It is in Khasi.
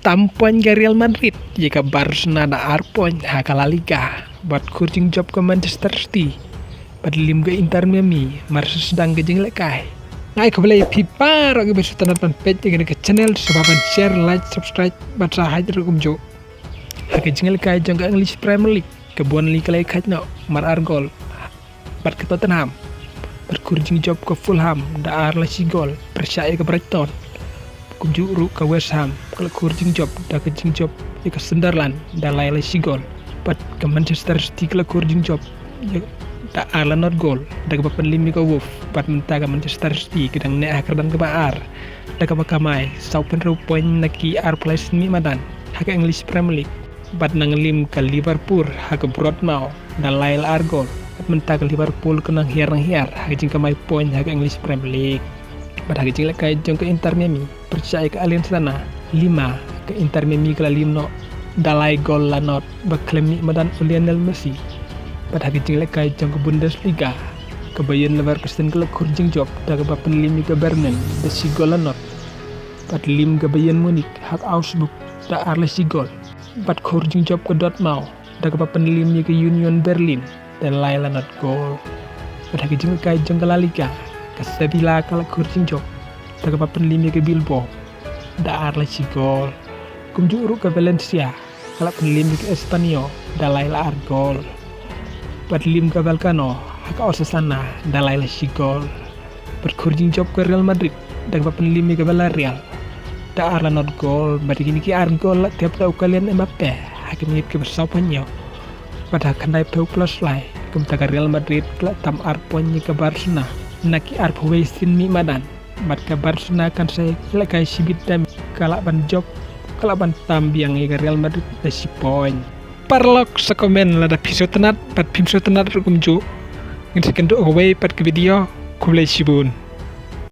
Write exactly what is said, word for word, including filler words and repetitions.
Tam point ka Real Madrid ïa ka Barcelona da ar point ha ka La Liga. Bad khur jingjop ka Manchester City bad lim ka Inter Miami mar sa sdang ka jinglehkai. Nga ai khublei ïa phi baroh kiba sngewtynnat ban peit ïa kane ka channel, sngewbha ban share, like, subscribe bad sa hait ruh kumjuh. Ha ka jinglehkai jong ka English Premier League, ka Burnley ka la ïakhaid noh mar ar gol bad ka Tottenham. Bad khur jingjop ka Fulham da ar la shi gol pyrshah ïa ka Brighton. Kumjuh ruh ka West Ham ka la khur jingjop da ka jingjop ïa ka Sunderland da lai la shi gol. Bad ka Manchester City ka la khur jingjop ïa da ar la not gol da kaba pynlim ïa ka Wolves. Bad mynta ka Manchester City ka dang neh ha kyrdan kaba ar da kaba kamai saw phew hynriew point na ki arphew lai sien mih madan ha ka English Premier League. Bad nang lim ka Liverpool ha ka Bournemouth da lai la ar gol. Bad mynta ka Liverpool ka nang hiar nang hiar ha ka jingkamai point ha ka English Premier League. Bad ha ka jinglehkai jong ka Inter Miami pyrshah ïa ka Alianza Arena, lima, ka Inter Miami ka la lim noh da lai gol la not ba khlem mih madan u Lionel Messi. Bad ha ka jinglehkai jong ka Bundesliga, ka Bayern Leverkusen ka la khur jingjop da kaba pynlim ïa ka Bremen da shi gol la not. Bad lim ka Bayern Munich ha ka Augsburg da ar la shi gol. Bad khur jingjop ka Dortmund da kaba pynlim ïa ka Union Berlin da lai la not gol. Bad ha ka jinglehkai jong ka La Liga, ka Sevilla ka la khur jingjop da kaba pynlim ïa ka Bilbao da ar la shi gol. Kumjuh ruh ka Valencia ka la pynlim ïa ka Espanyol da lai la ar gol. Bad lim ka Vallecano ha ka Osasuna da lai la shi gol. Bad khur jingjop ka Real Madrid da kaba pynlim ïa ka Villarreal da ar la not gol. Bad ïa kine ki ar gol la tep da u Kylian Mbappe ha ka minit kaba saw phew hynñiew. Bad ha ka khyndai phew plus lai, kumta ka Real Madrid ka la tam ar point ïa ka Barcelona na ki arphew wei sien mih madan. Bad ka Barcelona kan sa ïalehkai shibit da ka lah ban jop, ka lah ban tam biang ïa ka Real Madrid da shi point. Paralok, sa comment lada phi sngewtynnat bad phim sngewtynnat ruh kumjuh. Ngin sa ïakynduh ha kawei pat ka video. Khublei shibun.